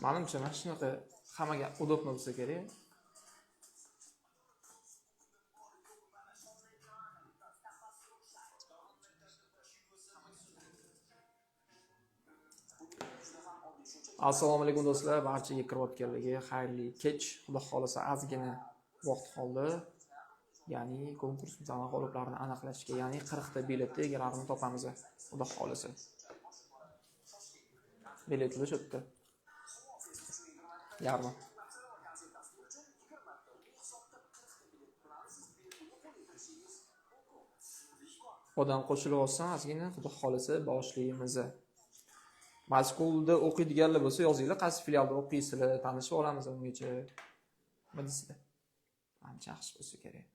Manimcha mana shunaqa hammaga удобно bo'lsa kerak. Assalomu alaykum do'stlar, barchaga kirayotganlarga xayrli kech. Xudo xolasa ozgina vaqt qoldi. Ya'ni konkursimizni g'oliblarini aniqlashga, ya'ni 40 ta biletni egalarini topamiz. Xudo xolasa. Biletlar shu yerda. Yarmi. Odam qo'shilib olsa, ozgina Xudo xolasa boshlaymiz. Mazkurda o'qiydiganlar bo'lsa yozinglar, qaysi filialda o'qiysizlar, tanishib olamiz ungacha. Nima deysizlar? Ancha yaxshi bo'lsa kerak. Tak.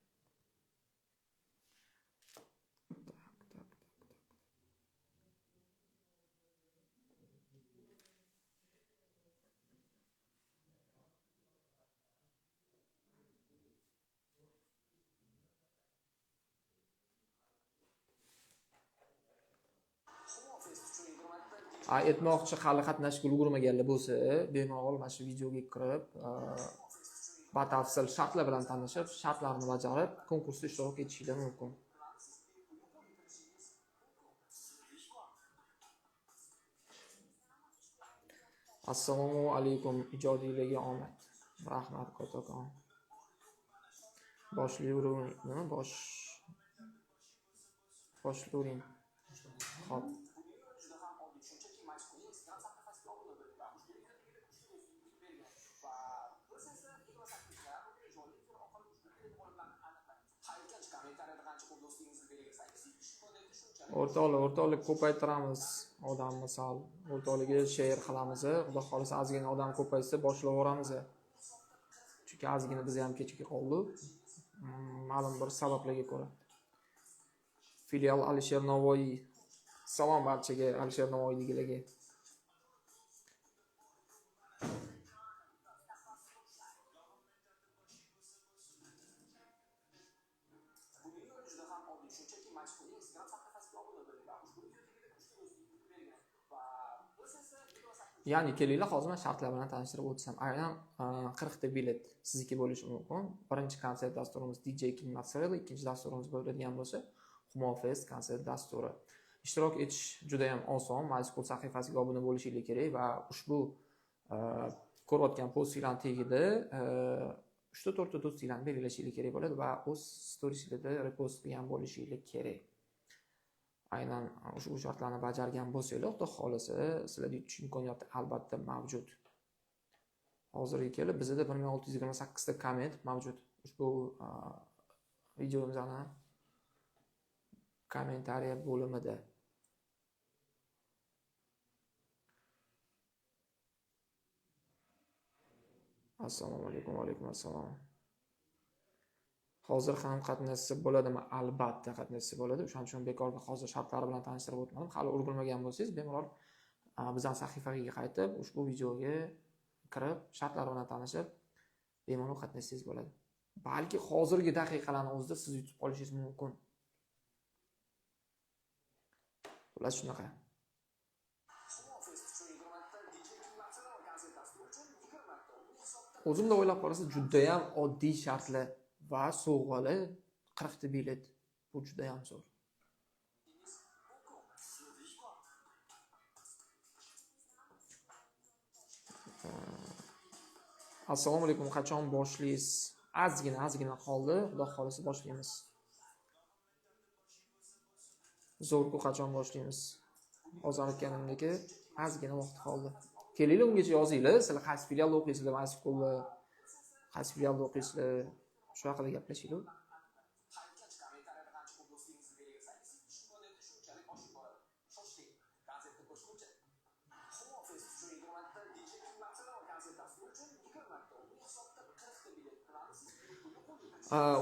Aytmoqchi, hali qatnashishga ulgurmaganlar bo'lsa, bemalol mana shu videoga kirib, batafsil shartlar bilan tanishib, shartlarni bajarib, konkursda ishtirok etishingiz mumkin. Assalomu alaykum, ijodiylarga omad. Rahmat kattakon. Boshlayvering, nima boshlayvering. Xo'p. O'rtoqlar ko'paytiramiz odamni sal. O'rtoqlarga share qilamiz. Xudo xolasa ozgina odam ko'paysa boshlab yuboramiz. Chunki ozgina biz ham kechga qoldik. Ma'lum bir sabablarga ko'ra. Filial Alisher Navoiy. Salom barchaga Alisher Navoiydagilarga. Ya'ni kelinglar, hozir men shartlar bilan tanishtirib o'tsam. Aynan 40 ta bilet sizniki bo'lishi mumkin. Birinchi konsert dasturimiz DJ King Mozzarella, ikkinchi dasturimiz bo'ladigan bo'lsa, Humo Fest konsert dasturi. Ishtirok etish juda ham oson. Mazkur sahifasiga obuna bo'lishingiz kerak va ushbu ko'rayotgan postinglarning tagida 3 ta 4 ta do'stinglarni belgilashingiz kerak bo'ladi va o'z storiesingizda repost qilgan bo'lishingiz kerak. Aynan ushbu shartlarni bajargan bo'lsanglar, Xudo xolasa sizlarda yutish imkoniyati albatta mavjud. Hozirga kelib bizda 1628 ta komment mavjud. Ushbu videomizni kommentariya bo'limida. Assalomu alaykum, va alaykum assalom. Hozir ham qatnashsa bo'ladimi? Albatta qatnashsa bo'ladi. O'shaning uchun bekorga hozir shartlari bilan tanishtirib o'tmadim. Hali ulgurmagan bo'lsangiz, bemalol bizning sahifaga qaytib, ushbu videoga kirib, shartlari bilan tanishib, bemalol qatnashsangiz bo'ladi. Balki hozirgi daqiqalarning o'zida siz yutib qolishingiz mumkin. Xullas shunaqa. O'zimda o'ylab qarasa, juda ham oddiy shartlar va sovg'ali 40 ta bilet. Bu juda ham zo'r. Assalomu alaykum, qachon boshlaysiz? Ozgina qoldi. Xudo xolasa boshlaymiz. Zo'rku, qachon boshlaymiz? Hozir aytganimdek, ozgina vaqt qoldi. Kelinglar, ungacha yozinglar. Sizlar qaysi filialda o'qiysizlar, Maskulda qaysi filialda o'qiysizlar? Shu haqida gaplashaylik.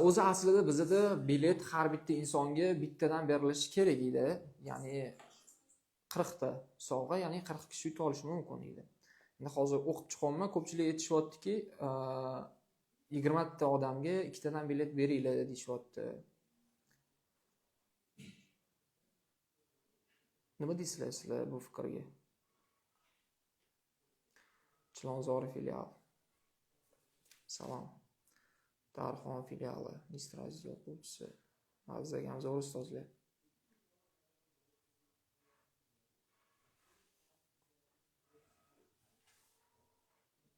O'zi aslida bizda bilet har bitta insonga bittadan berilishi kerak edi. Ya'ni 40 ta sovg'a, ya'ni 40 kishi yuta olishi mumkin edi. Endi hozir o'qib chiqyapman, ko'pchilik aytishyaptiki, 20 ta odamga ikkitadan bilet beringlar deyishyapti. Nima deysizlar sizlar bu fikrga? Chilonzor filiali. Salom. Darxon filiali, Nistra Aziz o'quvchisi. Aziz akam zo'r ustozlar.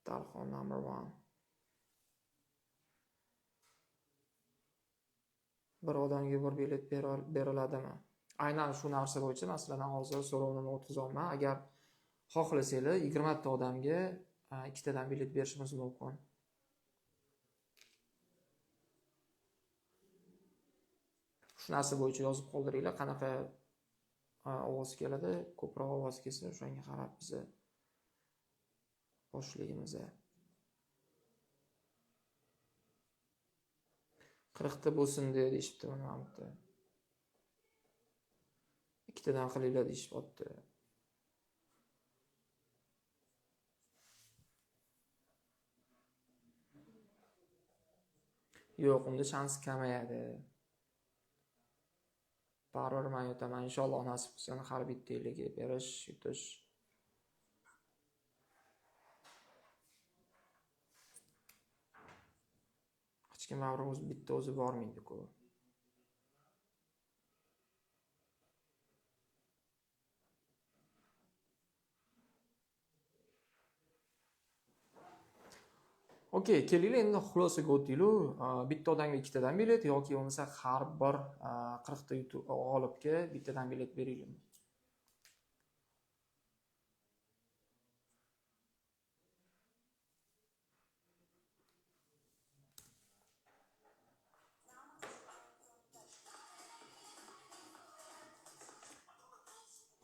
Darxon number 1. Bir odamga bir bilet beriladimi? Aynan shu narsa bo'yicha man sizlardan hozir so'rovnoma o'tkazyapman. Agar xohlasanglar 20 ta odamga ikkitadan bilet berishimiz mumkin. Shu narsa bo'yicha yozib qoldiringlar, qanaqa ovoz keladi, ko'proq ovoz kelsa o'shanga qarab bizni boshligimiz 40 ta bo'lsin deyishibdi mana bu yerda. Ikkitadan qilinglar deyishyapti. Yo'q, unda shans kamayadi. Baribir men yutaman. Inshaalloh nasib qilsa har bitta berish, yutish. Hech kim baribir o'zi bitta o'zi bormaydi-ku. Okey, kelinglar endi xulosaga o'taylik. Bitta odamga ikkitadan bilet yoki bo'lmasa har bir 40 ta g'olibga bittadan bilet beraylik.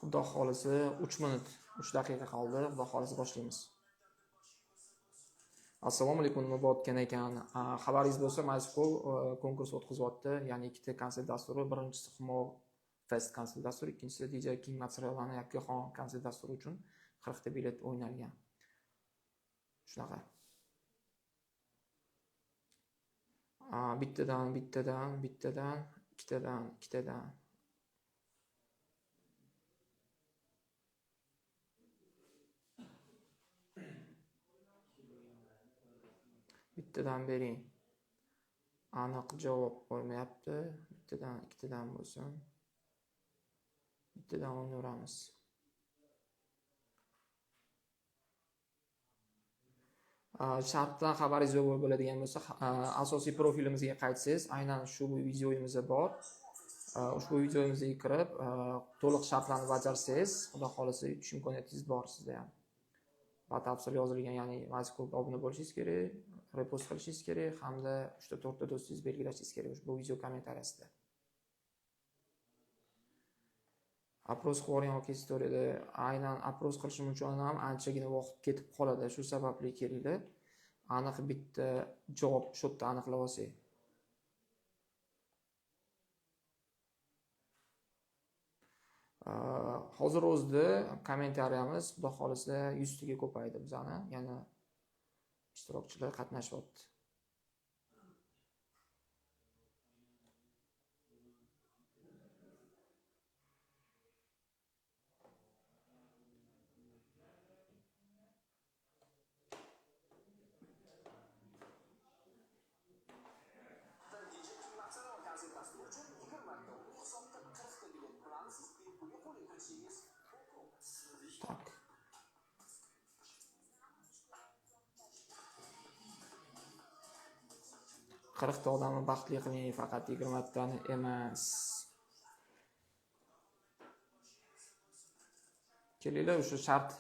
Xudo xolisi 3 minut, 3 daqiqa qoldi. Xudo xolisi boshlaymiz. Assalomu alaykum, nima bo'layotgan ekan? Xabaringiz bo'lsa, mazkur konkurs o'tkazyapti. Ya'ni ikkita konsert dasturi, birinchisi Humo Fest konsert dasturi, ikkinchisi DJ King Materialani Yakkaxon konsert dasturi uchun 40 ta bilet o'ynalgan. Shunaqa. Bittadan, bittadan, bittadan, ikkitadan, ikkitadan. Bittadan bering. Aniq javob bo'lmayapti. Bittadan, ikkitadan bo'lsin. Bittadan o'ynaveramiz. Shartdan xabaringiz yo'q bo'ladigan bo'lsa, asosiy profilimizga qaytsangiz, aynan shu videoyimizda bor. Ushbu videomizga kirib, to'liq shartlarni bajarsangiz, Xudo xolasa yutish imkoniyatingiz bor sizda ham. Batafsil yozilgan, ya'ni mazkur obuna bo'lishingiz kerak, repost qilishingiz kerak hamda 3 ta 4 ta do'stingiz belgilashingiz kerak ushbu video kommentariyasida. Opros qilib yuborgan yoki istoriyada aynan opros qilishim uchun ham anchagina vaqt ketib qoladi. Shu sababli kelinglar, aniq bitta javob shu yerda aniqlab olsak. Hozir o'zida kommentariyamiz Xudo xolisa 100 taga ko'paydi bizani, yana ishtirokchilar qatnashyapti. Tak. 40 ta odamni baxtli qiling, faqat 20 tani emas. Kelinglar, o'sha shart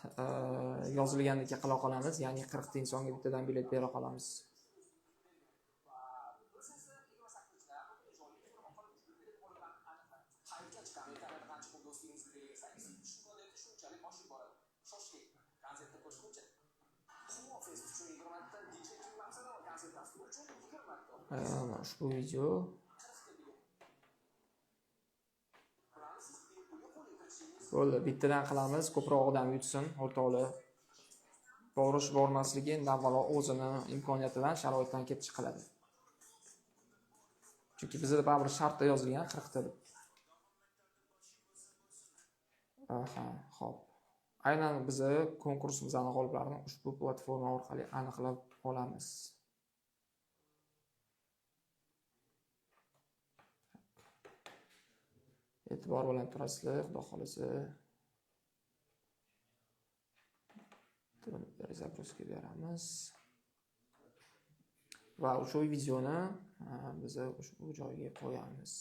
yozilgandek qila qolamiz, ya'ni 40 ta insonga bittadan bilet bera qolamiz. Ushbu video bo'ldi, bittadan qilamiz, ko'proq odam yutsin, o'rtoqlar. Borish bormasligi endi avvalo o'zini imkoniyatidan, sharoitidan kelib chiqiladi. Chunki bizda baribir shartda yozilgan 40 ta deb. Aha, xo'p. Aynan biza konkursimizni g'oliblarini ushbu platforma orqali aniqlab olamiz. E'tibor bilan turasizlar, Xudo xolasa. Загрузка beramiz. Va o'sha videoni biz ushbu joyga qo'yamiz.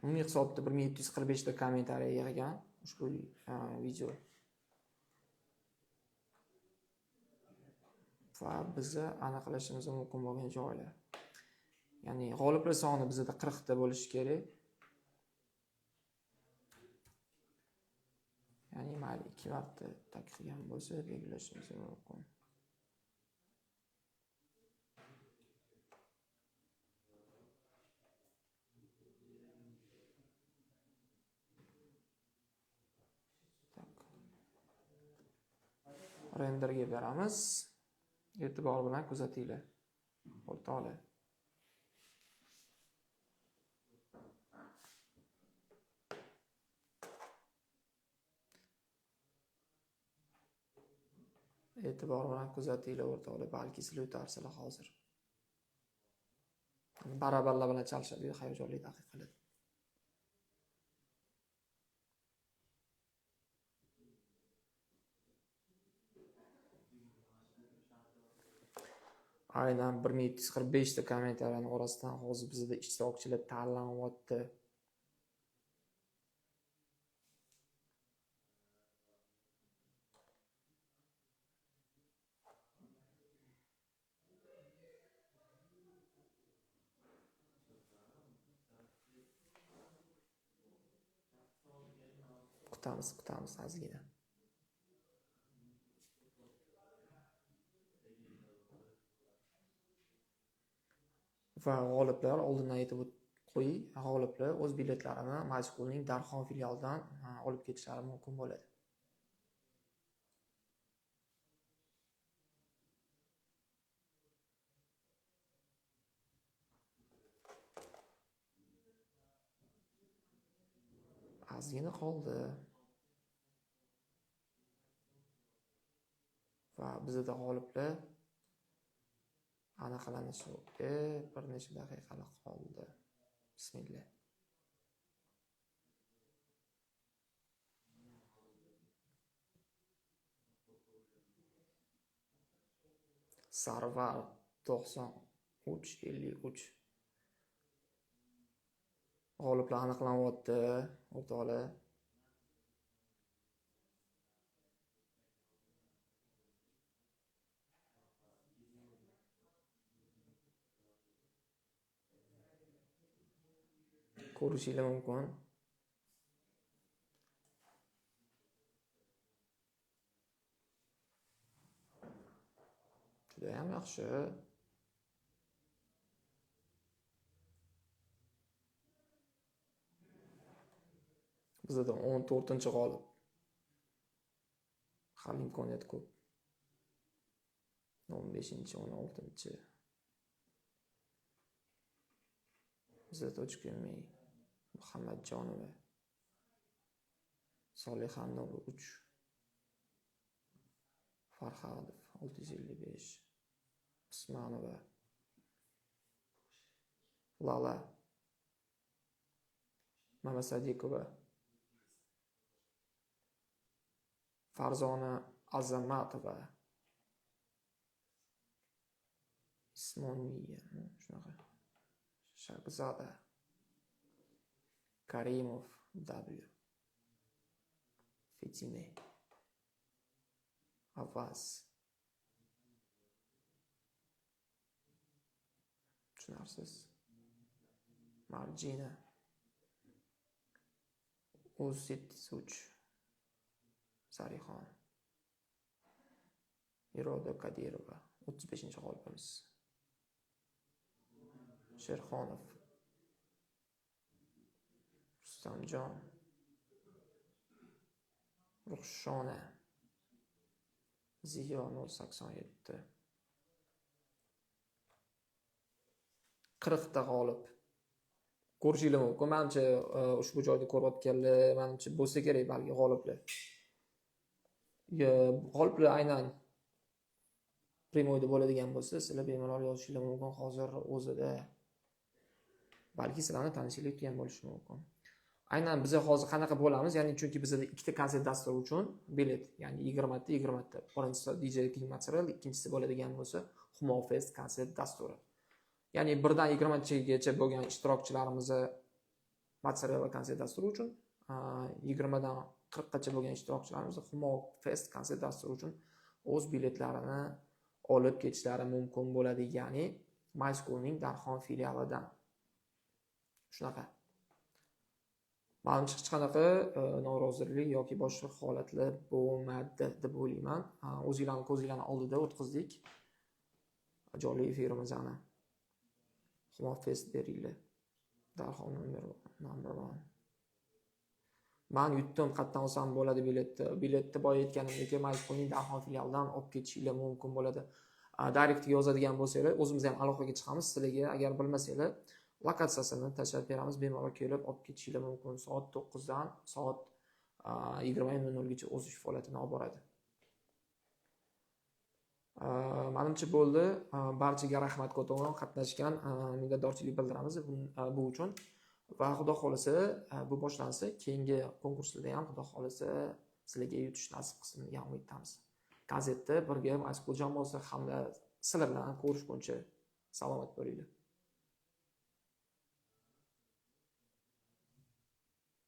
Umumiy hisobda 1745 ta kommentariya yig'gan ushbu video. Va bizni aniqlashimiz mumkin bo'lgan joylar. Ya'ni g'oliblar soni bizda 40 ta bo'lishi kerak. Ya'ni mayli 2 marta tag qilgan bo'lsa belgilashimiz mumkin. Renderga beramiz. E'tibor bilan kuzatinglar. O'rtoqlar. E'tibor bilan kuzatinglar o'rtoqlar, balki sizlar yutarsizlar hozir. Barabarlar bilan chalishadi, hayajonli daqiqalar. Aynan 1745 ta kommentariyaning orasidan hozir bizda ishtirokchilar tanlanyapti. Kutamiz, kutamiz ozgina. Va g'oliblar oldindan aytib qo'ying, g'oliblar o'z biletlarini Majhulning Darxon filialidan olib ketishlari mumkin bo'ladi. Ozgina qoldi. Va bizda g'oliblar aniqlanishi bir necha daqiqalar qoldi. Bismillah. Sarvar 9353. G'oliblar aniqlanyapti, o'rtoqlar. Ko'rishinglar mumkin. Juda ham yaxshi. Bizda 14-g'olib. Hali imkoniyat ko'p. 15-chi, 16-chi. Bizda Tochkemi, Muhammadjonova, Solixa 03, Farhadov 655, Usmonova, Lala, Mamasadikova, Farzona Azamatova, Ismoniya, shunaqa, Shahzoda, Karimov W, Fetime, Avaz. Tushunarsiz. Marjina, U73, Zarixon, Iroda Kadirova, 35-g'olibimiz. Sherxonov, Rustamjon, Ruxshona, Ziyo 087. 40 ta g'olib. Ko'rishinglar mumkin. Manimcha, ushbu joyda ko'rayotganlar, manimcha, bo'lsa kerak balki g'oliblar. G'oliblar aynan прямой da bo'ladigan bo'lsa, sizlar bemalol yozishinglar mumkin hozir o'zida. Balki sizlarni tanishinglar yutgan bo'lishi mumkin. Aynan biza hozir qanaqa bo'lamiz? Ya'ni chunki bizada ikkita konsert dasturi uchun bilet, ya'ni 20 ta, 20 ta. Birinchisi DJ King Mozzarella, ikkinchisi bo'ladigan bo'lsa Humo Fest konsert dasturi. Ya'ni 1 dan 20gacha bo'lgan ishtirokchilarimizni Mozzarella konsert dasturi uchun, 20 dan 40gacha bo'lgan ishtirokchilarimiz Humo Fest konsert dasturi uchun o'z biletlarini olib ketishlari mumkin bo'ladi, ya'ni MySchoolning Darxon filialidan. Shunaqa. Manimcha, hech qanaqa norozilik yoki boshqa holatlar bo'lmadi deb o'ylayman. O'zinglarni ko'zinglarni oldida o'tkazdik jonli efirimizni. Humo Fest beringlar. Darhol number one. Man yutdim, qayerdan olsam bo'ladi biletni? Biletni boya aytganimdek, MySchoolning Darxon filialidan olib ketishinglar mumkin bo'ladi. Directga yozadigan bo'lsanglar, o'zimiz ham aloqaga chiqamiz sizlarga. Agar bilmasanglar, lokatsiyasini tashlab beramiz, bemalol kelib olib ketishinglar mumkin. Soat 9 dan soat 20:00 gacha o'z ish faoliyatini olib boradi. Manimcha, bo'ldi. Barchaga rahmat kattakon qatnashgan, minnatdorchilik bildiramiz bu uchun va Xudo xohlasa, bu boshlansa, keyingi konkurslarda ham, Xudo xohlasa, sizlarga yutish nasib qilsin degan umiddamiz. Konsertda birga MySchool jamoasi hamda sizlar bilan ko'rishguncha salomat bo'linglar.